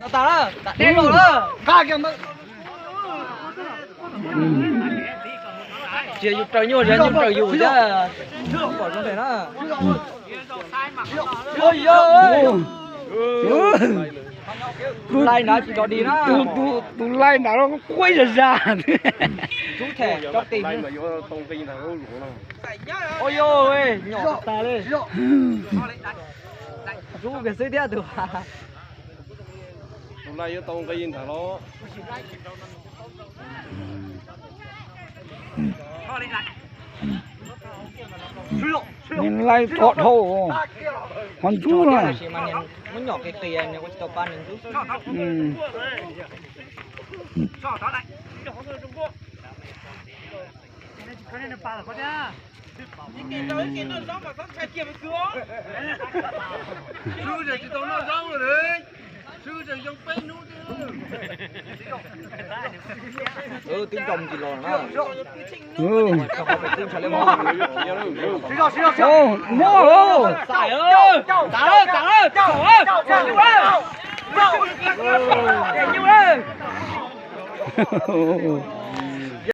No tas lawm, tas deb los lawm. Tsis yog yus raws nyuj, yog nyuj raws yus thiab. Pom zoo ntag na. Tus laij nrad tsis dog dig na. Tus laij nrad quaj zom zaws. Rub them rau tim. Ua yog, nyom tas li. Rub kiag xwb thiab tus. Tus laij yuav tau nqi ntag los. Niag laij thom dhau, qhov ntxub na. Muab nyom qis qis nws ua tsis tau pa nws ntxub. Twb zoo tsis los na. Twb ntshav li. Muab lauj. Txav lawm, txav lawm, txav lawm.